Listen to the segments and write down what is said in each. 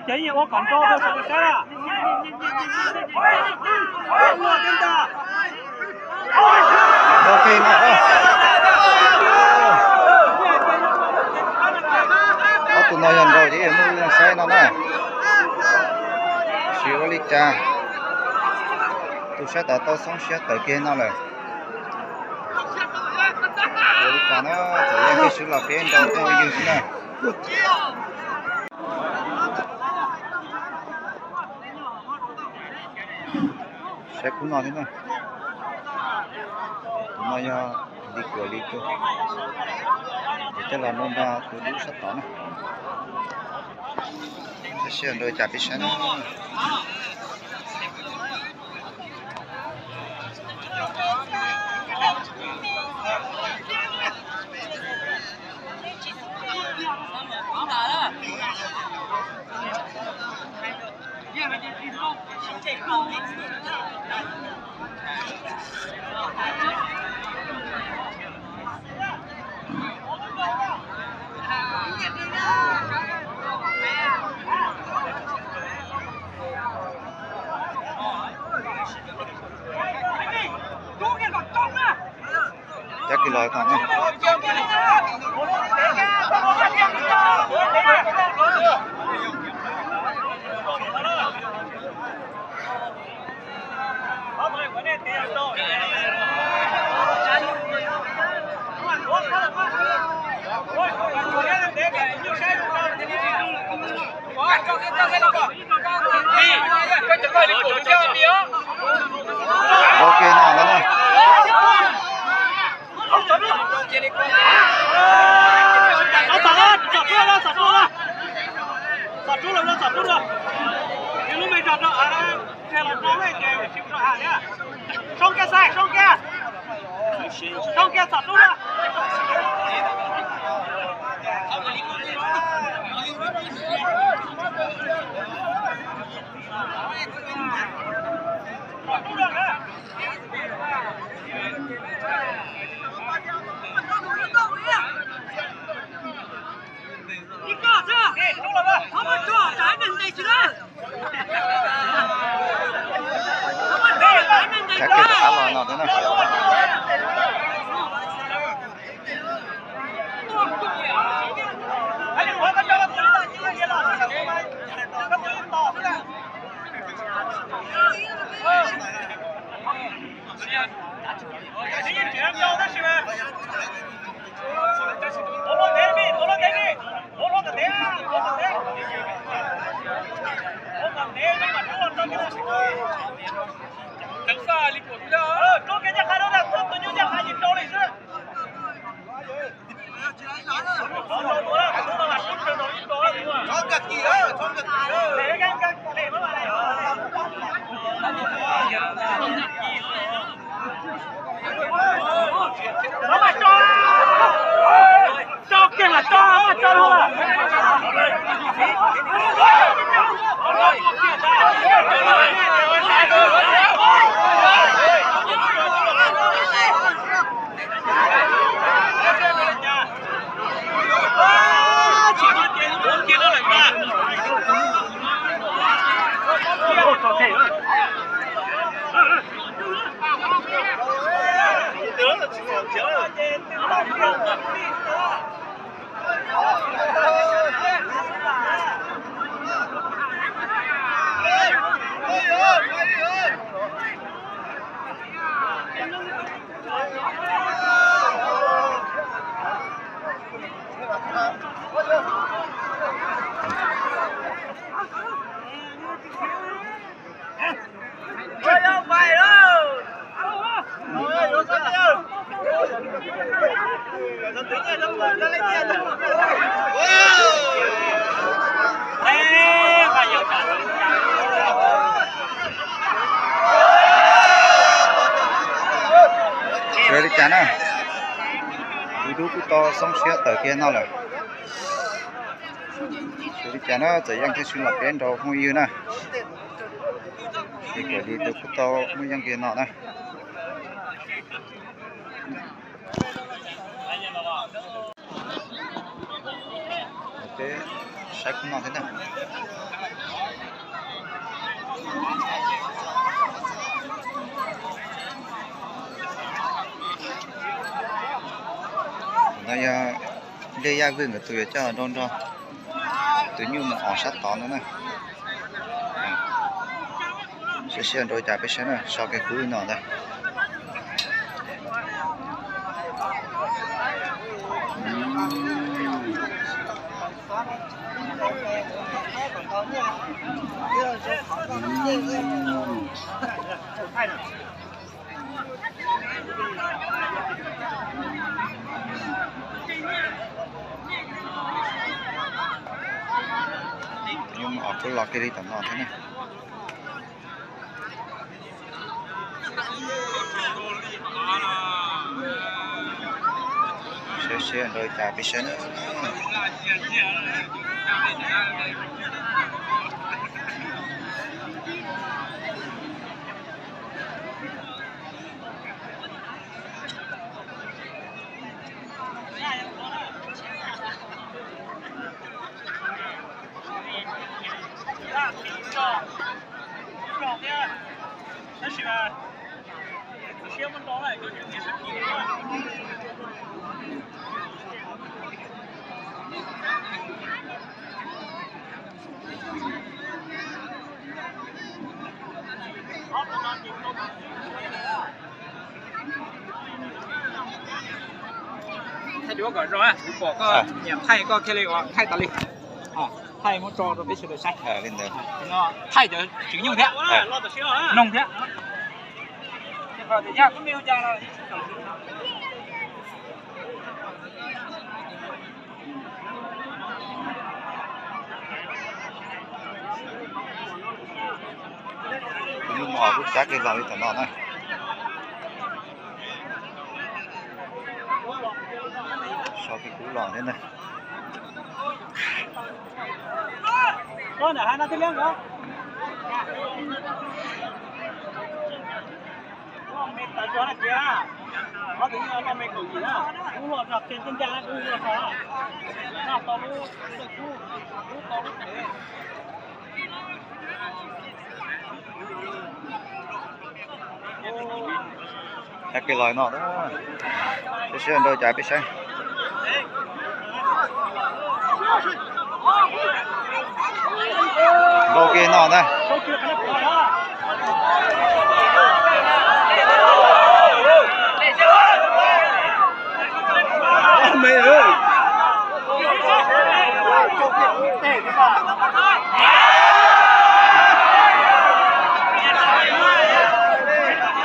Ces yeej ua kom nrau rau sawv daws saib na. Ok no. Ob tug no yog nrau ces muaj ib leeg saib no na. Tsis ua li cas. Tus sab tom tau xoob siab tawm kiag no lawm. Ua li cas na, txawm yeej tib sub los peb nrau phooj ywg xwb na. Saib khub no thiab na. Tus no yog li kuam li tus. Ces coj los nrau nrog tus dub sab tod na. Saib seb nrau li cas peb saib na. Cab kiag los tom na. Ok no na. Soo kiag xais, soo kiag. Soo kiag txom dub na. Cab kiag rov qab los no thiab na. Sawv li cas na, tus dub kuj tau xoob siab tawm kiag no lawm. Sawv li cas na, txawm yeej thiaj sib los peb nrau phooj ywg na. Ces kuj li tus kuj tau muaj yeej kiag no na. Peb Saib khub no thiab na. No yog Liaj Yaj Vwj nkawd tus yuav coj nrau nrog tus nyuj mus os sab tod ntawd na. Sib sib nrau cas peb saib na, so kiag kub li no ntag. Nyuj mus os kub los kiag li tom no thiab na. Sib sib nrau cas peb saib na. Thaij duab kom zoo, kuv pom koj nyiam thaij koj thiaj li ua thaij tas li. Thaij muab tso rau peb sawv daws saib. Thaij cov tseem nyuj thiab, noog thiab. Tus nyuj mus os kub cab kiag los li tom no na. So kiag kub los thiab na. Cab kiag los no, sib sib nrau cas peb saib. Nrau kiag no ntag.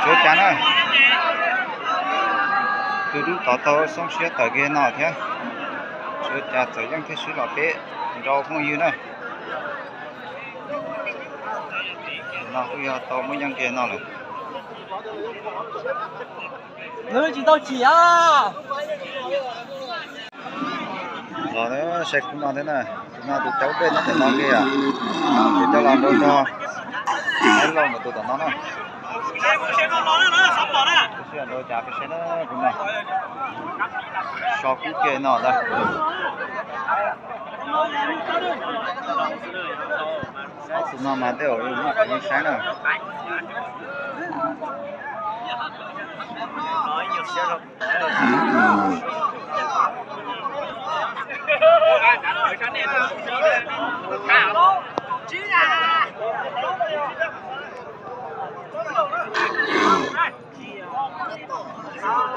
Suav cas na, tus dub tod tau xoob siab tawm kiag no thiab. Suav cas txawm yeej thiaj swb los peb nrau phooj ywg na. No kuj yog tau muaj yeej kiag no lawm. Nws tsis tau chim a. Los saib khub no thiab na, khub no tus caub dej nyob tim no kiag, ces coj los nrau nrog Hmoob Lauj tus tom no na. Sib nrau cas peb saib na, khub no so kub kiag no ntag. Ob tug no mas tej zaum noj qhov yeej saib na.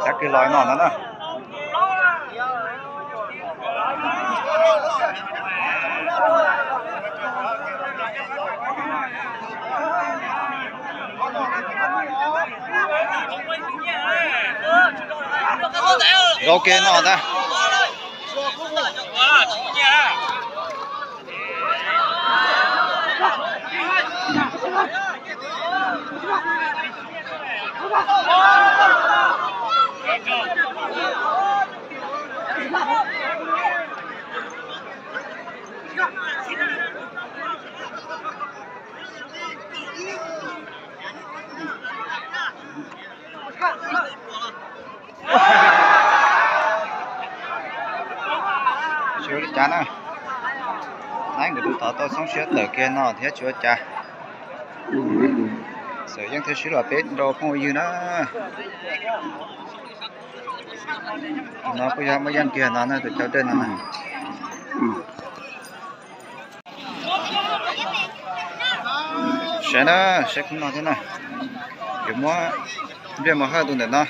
Cab kiag los no ntag na. Nrau kiag no ntag. Sib ua li cas na. Nkawd tus tod tau xoob siab tawm kiag no thiab tsis ua cas. Txawm yeej thiab swb los peb nrau phooj ywg na. Tus no kuj yog muaj yeej kiag no na, tus cov dej no na. Saib na, saib khub no thiab na. Yuav muab Npliaj Mus Hawj tus ntawm no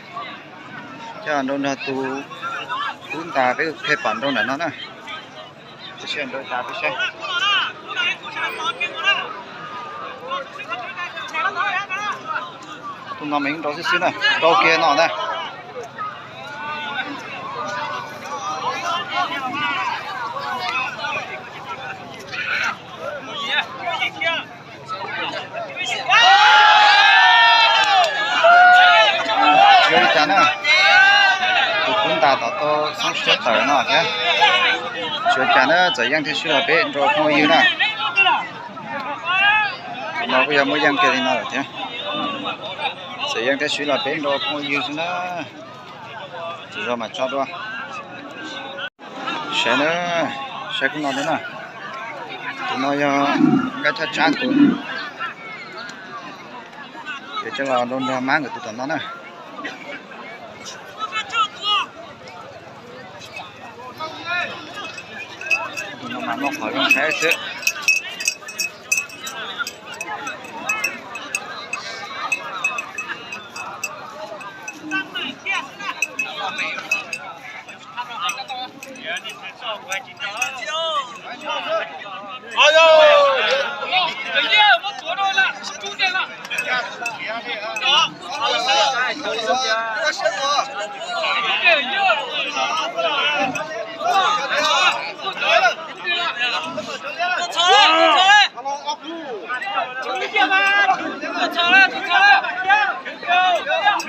coj nrau nrog tus tub ntas peb phem pom nrau ntawm no na. Peb saib nrau cas peb saib. Tus no mas yeej nrau xwb xwb na, nrau kiag no na. Tsis ua li cas na, tus tub ntas tod tau xoob siab tawm no thiab. Tsis ua cas na, txawm yeej thiab swb los peb nrau phooj ywg na. Tus no kuj yog muaj yeej kiag li no lawm thiab. Txawm yeej thiab swb los peb nrau phooj ywg xwb na. Tsis zoo mas tso dua. Saib na, saib khub no thiab na. Tus no yog Nkaj Chaj Tsab tus. Ces coj los nrau nrog mab nkawd tus tom no na. Tus no mas muaj qhov zoo saib xwb.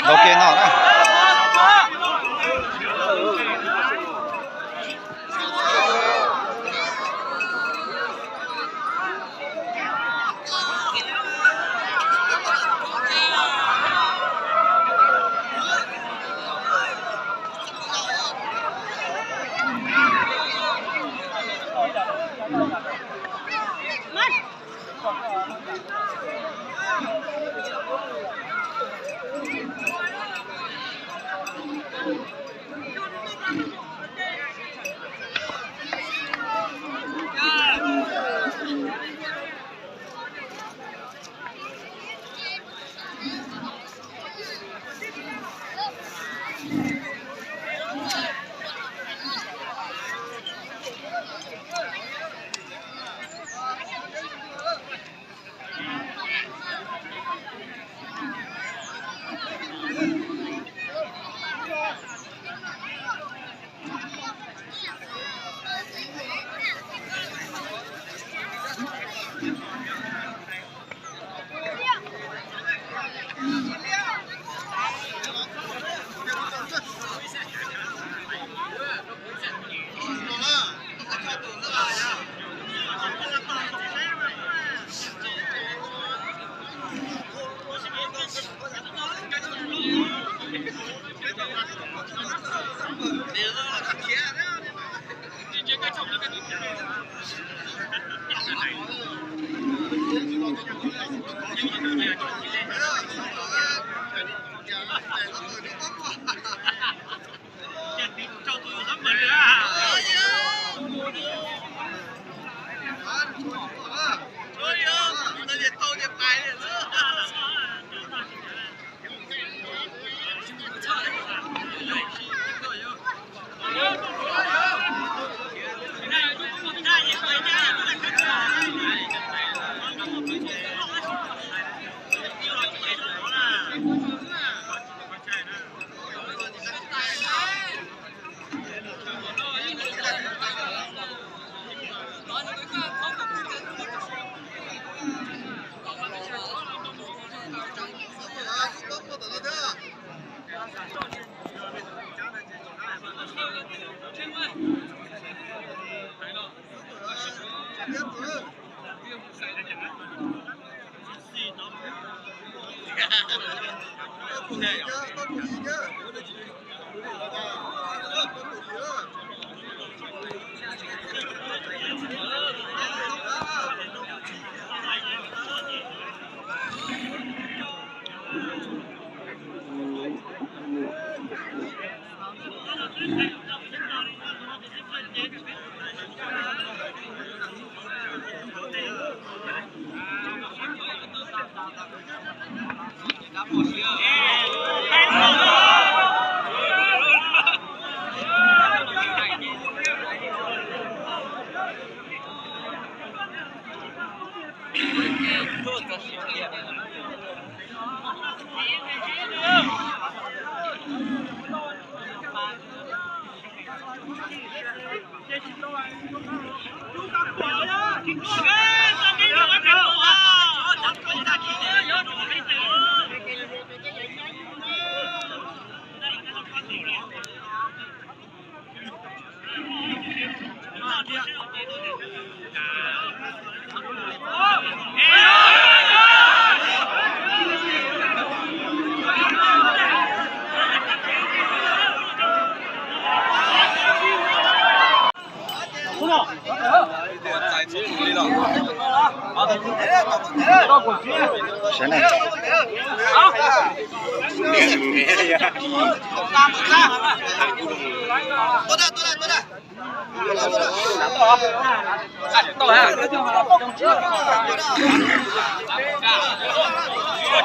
Lau kiag no na.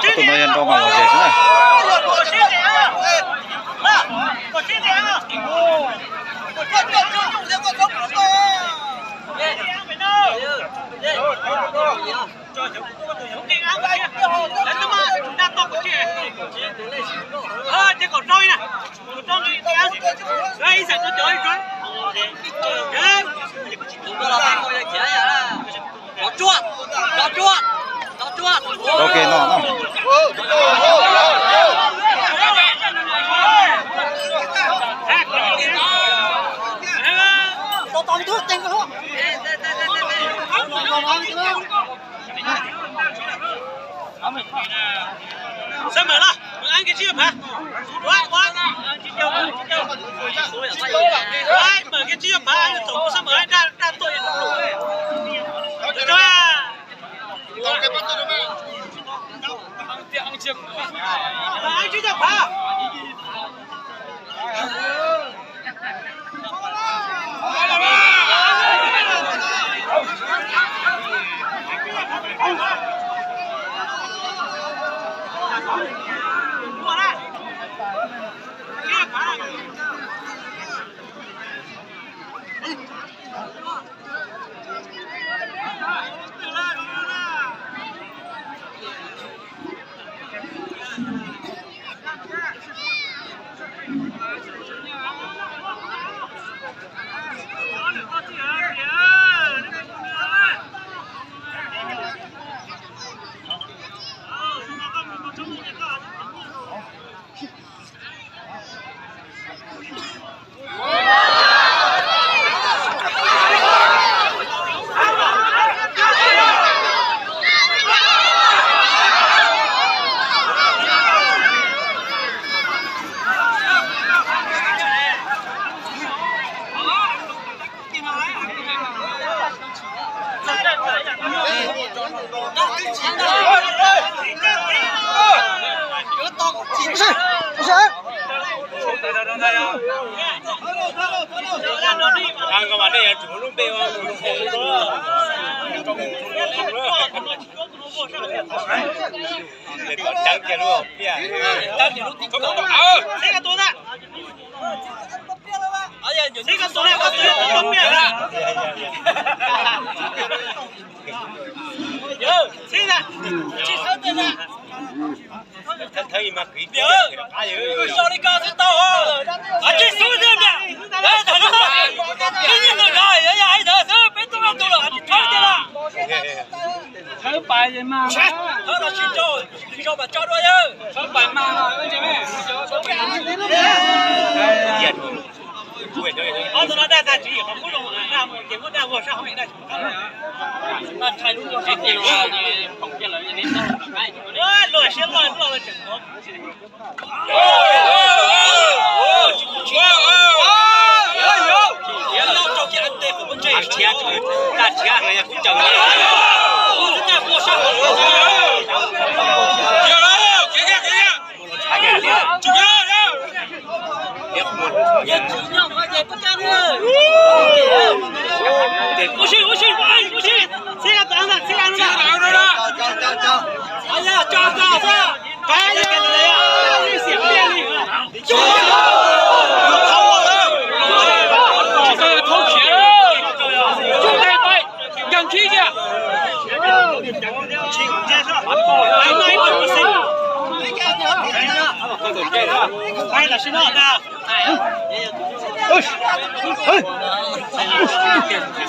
Tus no yog nrau mas lom zem xwb na. Ok no. Xab mawm los, mawm an kev tsib yog phav. Ua, ua. Mawm kev tsib yog phav, txaus xab mawm daj daj tuaj. Mawm an tsib yog phav.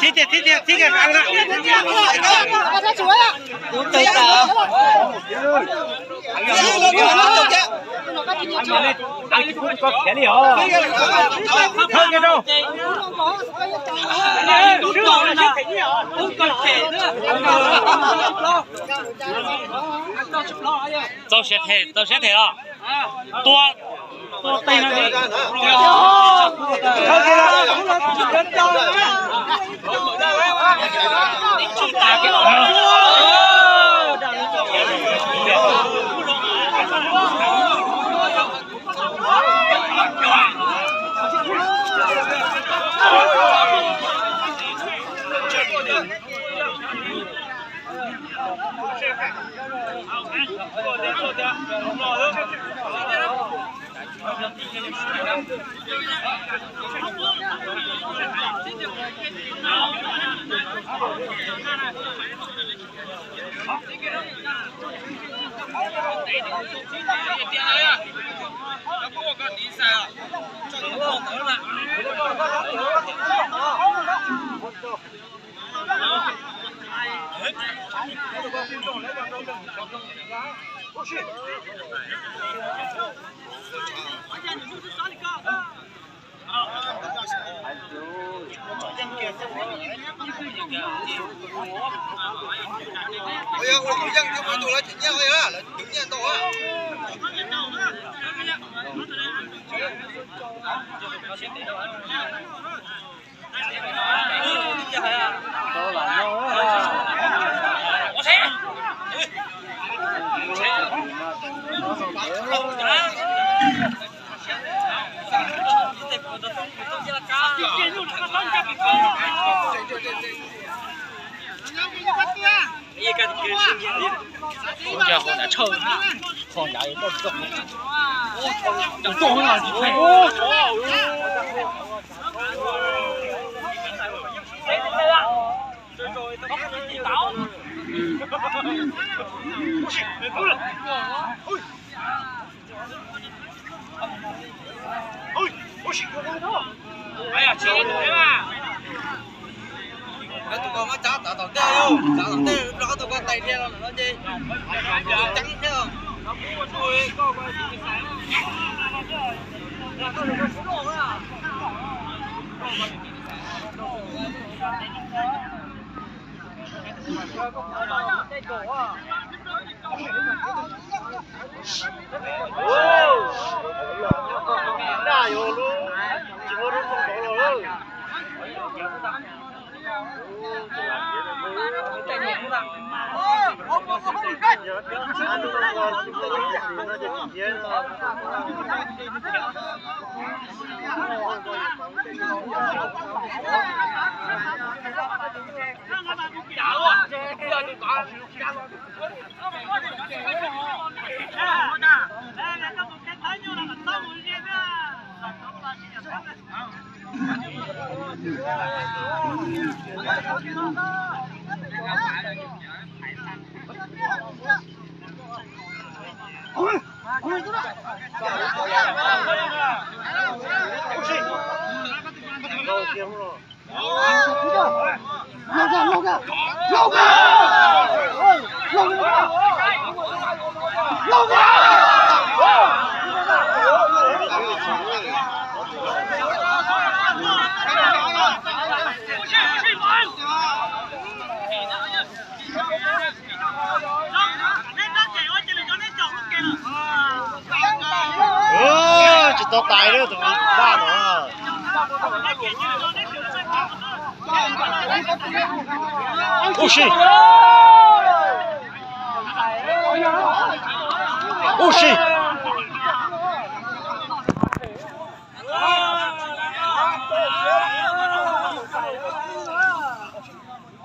Thib tiag, thib tiag, thib tiag. Txaus siab them, txaus siab them os. Tua, tua teg no. Ua cas hauv nram tshawj, hauv nram tsis tau, tsis tau. Tus ko muab tsav tsav tom ntej, tsav tom ntej, rau qhov tus ko tais dhia los lawm no ces ceev thiab. Tsis tau tais lawm tus daj no. Ub si. Ub si.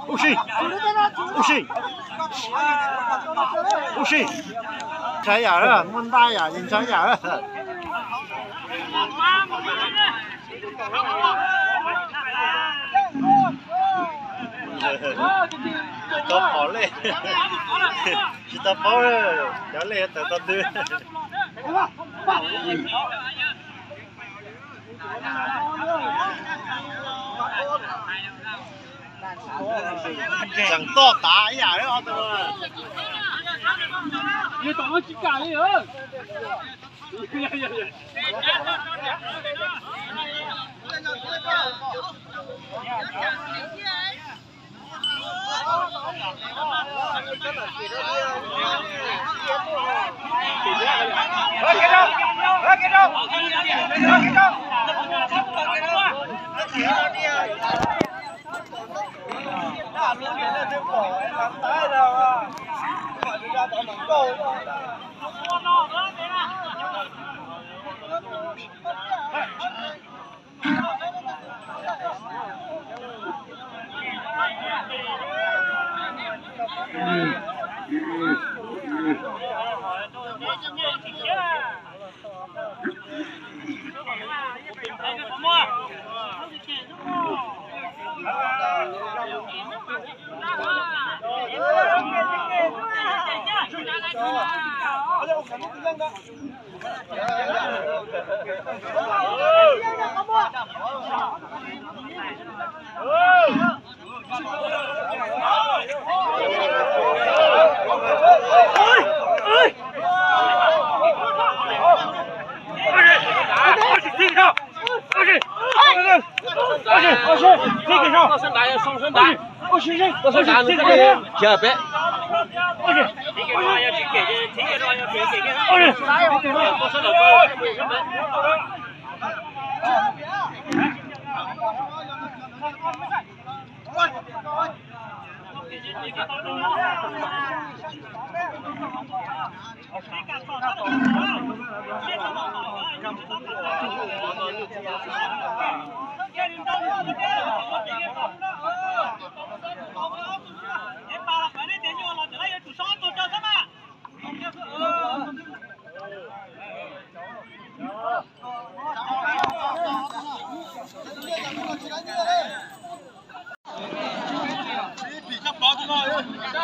Ub si. Ub si. Ub si, ntshai yam, muaj ntaj yam, ntshai yam. Tsis tau pom lej, tsis tau paub cov lej tawm tau twg. Tseem toj tav ib yam os.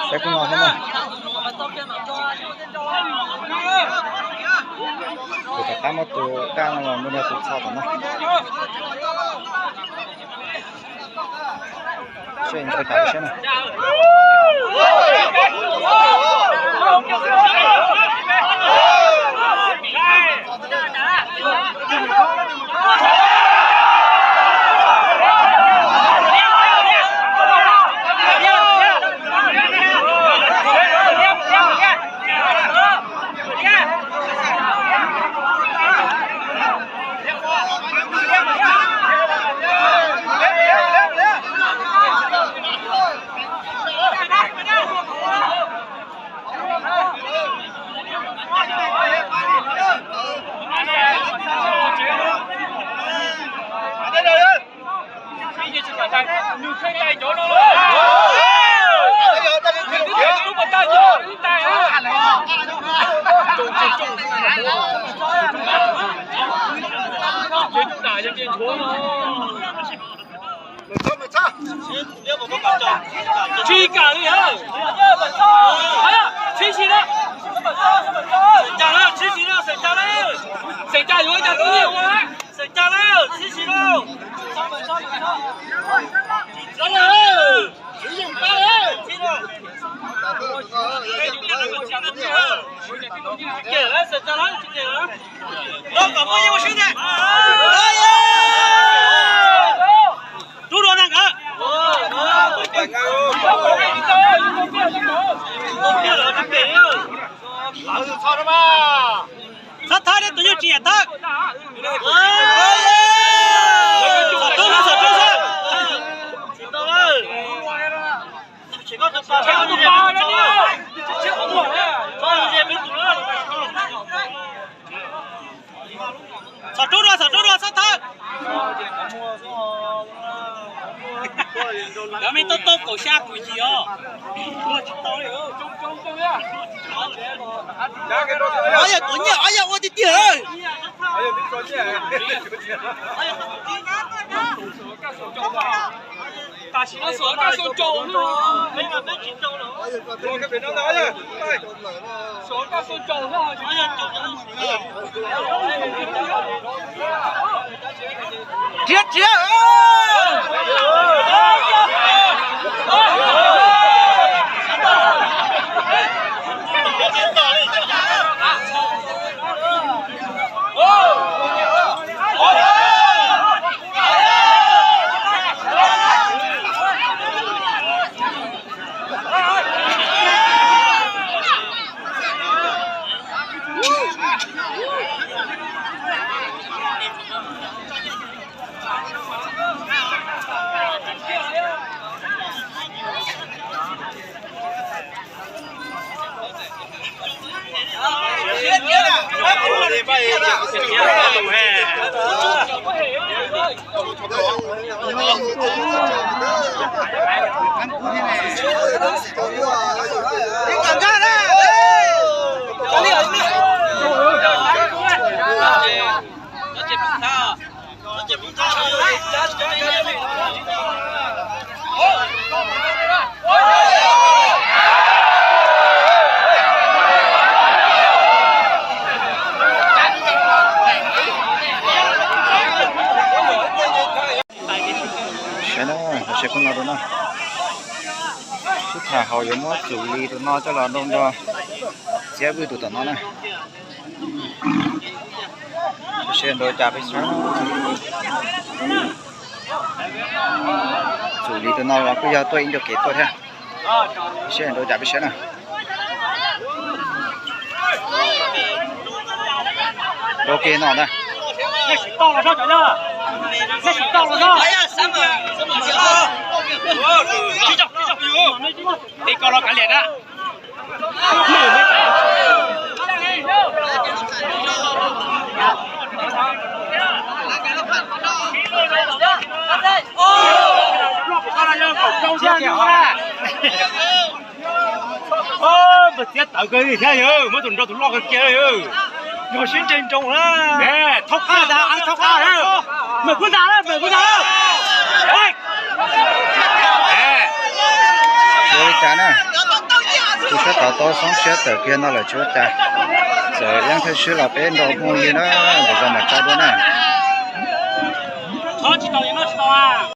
Saib kub no thiab na. Tus tom qab muab tus daj no los npaj tus txho tom no. Seb nws puas kam saib na. Tsis kam li hawm. Txhib si na. Xeem Cas na, txhib si na, Xeem Cas na. Xeem Cas yuav ib co tub yeej ua na. Xeem Cas na, txhib si na. Tsis kam na, Xeem Cas na, tsis kam na. Rub dua na nkawd. Txhob thawb, tus nyuj tsis yam thawb. Txhob rub, txhob rub, txhob. Txhob rub dua, txhob rub dua, txhob thawb. Cov me tub tub kaum xya kaum yim os. Ua tsis tau li. Ob yog kuv nyiaj ob yog ua tiag tiag. Tam sim no Suav Kaj Xoo caum no. Suav Kaj Xoo caum no. Rhiab rhiab. Saib na, saib khub no rau na. Sib tham hauv yuav muab Txum Lis tus no coj los nrau nrog Txiab Vwj tus tom no na. Seb nrau cas peb saib. Txum Lis tus no los kuj yog tuaj ib ncua kev tuaj thiab. Seb nrau cas peb saib na. Nrau kev no ntag. Tes ko los kav liam na. Ntxawg Txiab tawv kawg li thiab yawg, muab tus nrau tus loj kawg kiag yawg. Yog sib ntseg nroo na. Thauj qab, thauj qab. Mawm kuj ntag, mawm kuj ntag. Tsis ua li cas na, tus sab tod tau xoob siab tawm kiag no lawm tsis ua cas. Txawm yeej thawj swb los peb nrau mus li na, nram zos mam tso dua na.